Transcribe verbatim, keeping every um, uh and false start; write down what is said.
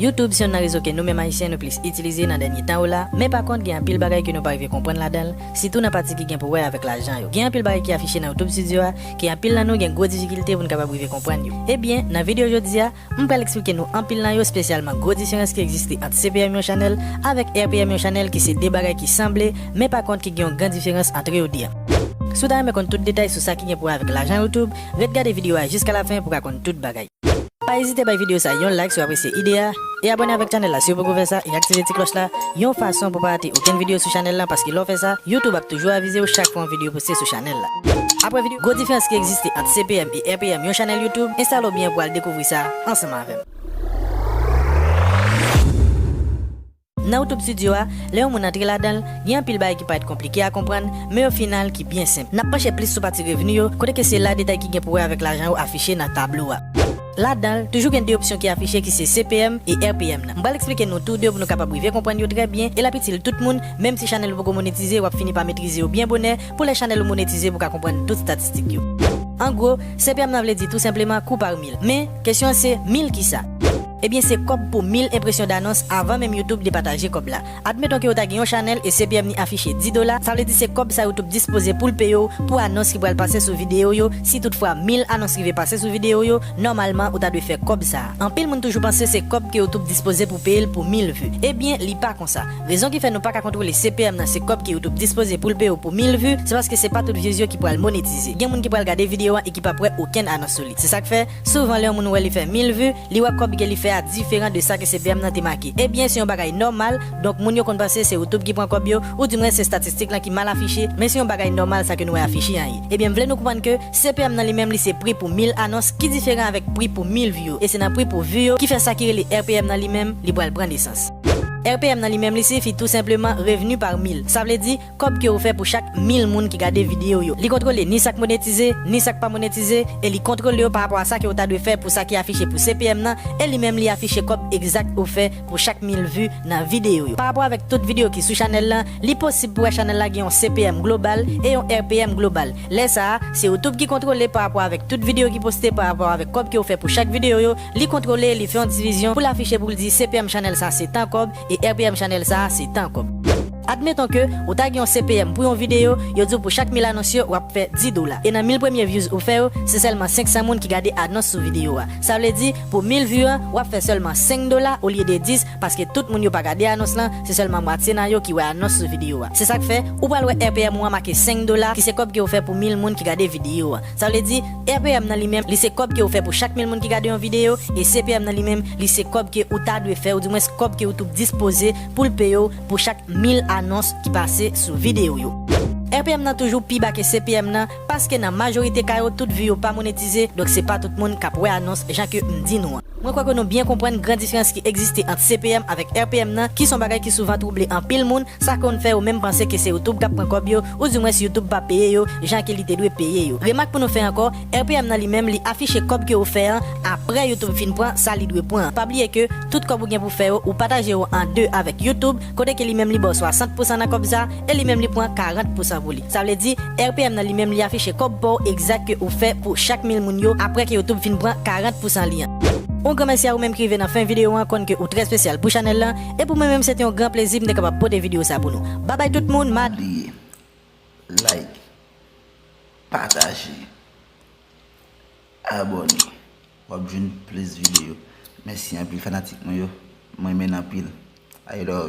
YouTube se youn nan rezo ke nou menm Ayisyen nou plis itilize nan dènye tan yo la, men pa kont gen anpil bagay ke nou pa rive konprann ladan l, sitou nan pati ki gen pou wè avèk lajan yo. Gen anpil bagay ki afiche nan YouTube Studio a, ke anpil nan nou gen gwo difikilte pou n kapab rive konprann yo. Ebyen, nan videyo jodi a, m pral eksplike nou anpil nan yo, espesyalman gwo diferans ki egziste ant C P M yon chanèl avèk R P M yon chanèl ki se de bagay ki sanble, men pa kont ki gen yon gran diferans ant yo de a. Si w ta renmen konn tout detay sou sa ki gen pou wè avèk lajan YouTube, ret gade videyo a jiska lafen pou w ka konn tout bagay. Pa ezite bay videyo sa yon like si w apresye ide a, e abòne avèk chanèl la si w poko fè sa, e aktive ti klòch la, yon fason pou pa rate okenn videyo sou chanèl la, paske lè w fè sa, YouTube ap toujou avize w chak fwa yon videyo poste sou chanèl la. Apre videyo, gwo diferans ki egziste ant C P M e R P M yon chanèl YouTube, enstale w byen pou w al dekouvri sa ansanm avè m. Nan YouTube Studio a, lè yon moun antre ladan l, gen anpil bagay ki parèt konplike a konprann, men o final ki byen senp. N ap panche plis sou pati revni yo, kote ke se la detay ki gen pou wè avèk lajan yo afiche nan tablo a. Ladan l, toujou gen de opsyon ki afiche ki se C P M e R P M nan. M pral eksplike nou tou de pou nou kapab rive konprann yo trè byen, e l ap itil tout moun, menm si chanèl ou poko monetize, w ap fini pa metrize yo byen bonè, pou lè chanèl ou monetize pou w ka konprann tout estatistik yo. An gwo, C P M nan vle di tou senpleman kou par mil. Men, kesyon an se, mil kisa? Ebyen, se kòb pou mil enpresyon danons avan menm YouTube depataje kòb la. Admeton ke w ta gen yon chanèl e C P M ni afiche dis dola, sa vle di se kòb sa YouTube dispoze pou l peye w pou anons ki pral pase sou videyo yo. Si toutfwa mil anons rive pase sou videyo yo, nòmalman ou ta dwe fè kòb sa a. Anpil moun toujou panse se kòb ke YouTube dispoze pou peye l pou mil vi. Ebyen, li pa konsa. Rezon ki fè nou pa ka kontwole C P M nan se kòb ke YouTube dispoze pou l peye w pou mil vi, se paske se pa tout views yo ki pral monetize. Gen moun ki pral gade videyo an e ki p ap wè okenn anons sou li. Se sa k fè, souvan lè yon moun wè li fè mil vi, li wè kòb ke li fè a diferan de sa ke C P M nan te make. Ebyen, se yon bagay nòmal, donk moun yo konn panse se YouTube ki pran kòb yo, oudimwen se estatistik lan ki mal afiche, men se yon bagay nòmal sa ke nou wè afiche an ye. Ebyen, m vle nou konprann ke C P M nan li menm li se pri pou mil anons ki diferan avèk pri pou mil vi yo, e se nan pri pou vi yo ki fè sa ki rele R P M nan li menm li pral pran nesans. R P M nan li menm li siyifi tou senpleman revni par mil. Sa vle di, kòb ke ou fè pou chak mil moun ki gade videyo yo. Li kontwole ni sa k monetize, ni sa k pa monetize, e li kontwole yo pa rapò a sa ke ou ta dwe fè pou sa ki afiche pou C P M nan, e li menm li afiche kòb egzak ou fè pou chak mil vi nan videyo yo. Pa rapò avèk tout videyo ki sou chanèl lan, li posib pou wè chanèl la gen yon C P M global e yon R P M global. Lè sa a, se YouTube ki kontwole pa rapò avèk tout videyo ki poste, pa rapò avèk kòb ke ou fè pou chak videyo yo, li kontwole, li fè yon divizyon pou l afiche pou l di C P M chanèl sa se tan kòb e R P M chanèl sa se tan kòb. Admeton ke ou ta gen yon C P M pou yon videyo, yo di w pou chak mil anons yo, w ap fè dis dola. E nan mil premye views ou fè yo, se sèlman senk san moun ki gade anons sou videyo a. Sa vle di, pou mil view an, w ap fè sèlman senk dola olye de dis, paske tout moun yo pa gade anons lan, se sèlman mwatye nan yo ki wè anons sou videyo a. Se sa k fè, ou pral wè R P M ou an make senk dola, ki se kòb ke ou fè pou mil moun ki gade videyo a. Sa vle di, R P M nan li menm, li se kòb ke ou fè pou chak mil moun ki gade yon videyo, e C P M nan li menm, li se kòb ke ou ta dwe fè, oudimwens kòb ke YouTube dispoze pou l peye w pou chak mil anons ki pase sou videyo yo. R P M nan toujou pi ba ke C P M nan, paske nan majorite ka yo, tout vi yo pa monetize, donk se pa tout moun k ap wè anons jan ke m di nou an. Mwen kwè ke nou byen konprann gran diferans ki egziste ant C P M avèk R P M nan, ki se yon bagay ki souvan twouble anpil moun, sa konn fè yo menm panse ke se YouTube k ap pran kòb yo, oudimwens YouTube pa peye yo jan ke li te dwe peye yo. Remak pou nou fè ankò, R P M nan li menm, li afiche kòb ke ou fè an aprè YouTube fin pran sa li dwe pran an. Pa bliye ke tout kòb ou gen pou fè yo, ou pataje yo an de avèk YouTube, kote ke li menm li ba w swasant pousan nan kòb sa, e li menm li pran karant pousan pou li. Sa vle di, R P M nan li menm, li afiche kòb pa w egzak ke ou fè pou chak mil moun yo, aprè ke YouTube fin pran karant pousan li an. Yon gran mèsi a ou menm ki rive nan fen videyo an, konn ke ou trè espesyal pou chanèl lan, e pou mwen menm, se te yon gran plezi pou m te kapab pote videyo sa pou nou. Babay tout moun, m a bliye like, pataje, abòne. W ap jwenn plis videyo. Mèsi anpil fanatik mwen yo. Mwen renmen n anpil. I love.